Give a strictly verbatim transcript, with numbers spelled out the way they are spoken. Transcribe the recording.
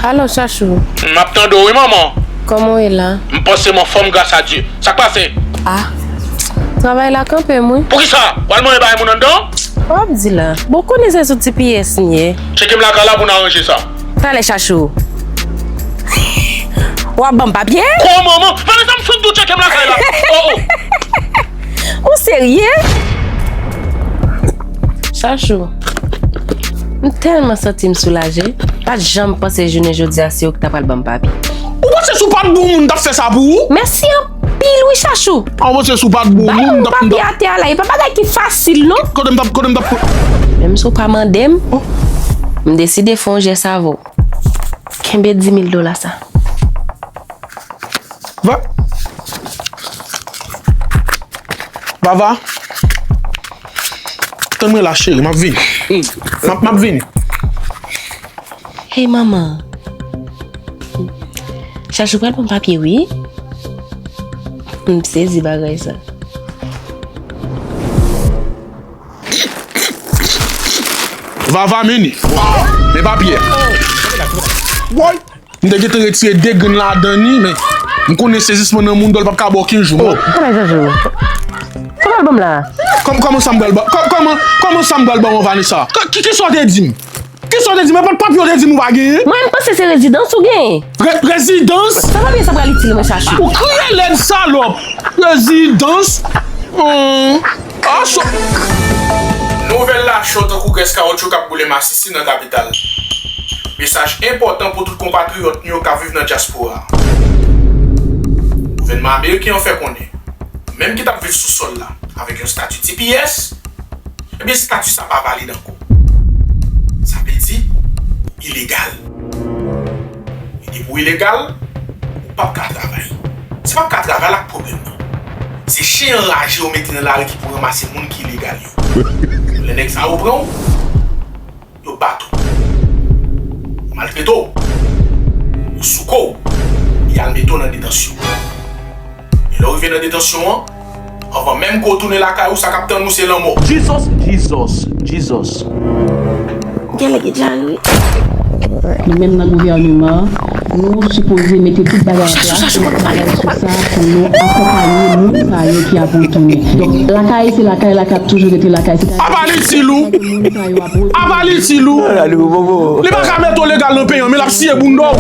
Alo, Chachou. M ap tande w wi, manman. Kòman w ye la? M panse m anfòm gras a Dye. Sa k pase? Ah, travay la kanpe m wi. Poukisa? W al manje bagay moun anndan? W ap di la. Bon, konnen se sou T P S m ye. Tcheke m lakay la pou n aranje sa. Talè, Chachou. W ap ban m papye? Kòman, manman? Vanessa, m fin di w tcheke m lakay la. Oh, oh. Ou serye? Chachou, m tèlman santi m soulaje. Pa t janm panse jounen jodi a se ou ki ta pral ban m papye. Ou panse si w pa t bon moun, m t ap fè sa pou ou? Mèsi anpil wi, Chachou. Ah, ou panse si w pa t bon moun, m t ap, m t ap... Bay yon papye atè a la, e pa bagay ki fasil non. Kote m t ap, kote m t ap... Menm si w pa mande m, m deside fè yon jès avè w. Kenbe dis mil dola sa. Va. Vava. Tann mwen la, cheri, m ap vini. M ap, m ap vini. Hey, manman. Chachou pral pran papye, wi. M sezi bagay sa. Vava, men li. Men papye. Woy! M te gentan retire de grenn ladan li, men m konnen sezisman nan moun dòl p ap ka ba w kenz jou. Oh, kòman sa, Jojo? Sa w pral ban m la? Kòm-, kòman sa m pral ba, kò-, kòman, kòman sa m pral ba w an, Vanessa? K-, ki, ki sa w te di m? Ki sa w te di m? E pa t papye w te di m ou pa genyen? Mwen, m panse se rezidans ou genyen. Re-, rezidans? Sa papye sa pral itil mwen, Chachou? Ou kriye lèd, salòp! Rezidans? Hmm. Ah, so... Nouvèl la cho tankou grès kawotchou k ap boule masisi nan kapital. Mesaj enpòtan pou tout konpatriyòt nou yo k ap viv nan dyaspora. Gouvènman ameriken an fè konnen, menm ki t ap viv sou sòl la avèk yon estati T P S, ebyen, estati sa pa valid ankò. Sa vle di, ou ilegal. E depi w ilegal, ou p ap ka travay. Se p ap ka travay la k pwoblèm nan. Se chen anraje yo mete nan lari ki pou ranmase moun ki ilegal yo. Lè nèg sa yo pran w, yo bat ou. Yo maltrete w. Yo souke w. Y al mete w nan detansyon. E lè w rive nan detansyon an, anvan menm ke w tounen lakay ou, sa k ap tann ou se lanmò. Jesus, Jesus, Jesus. Genlè gen djare wi. Nou menm nan gouvènman, nou sipoze mete tout bagay an plas, tout bagay sou sa pou nou akonpanye moun sa yo ki ap retounen. Donk, lakay se lakay la k ap toujou rete lakay. Apa l itil ou? Apa l itil ou? Li pa ka mete w legal nan peyi an, men l ap siye bounda w.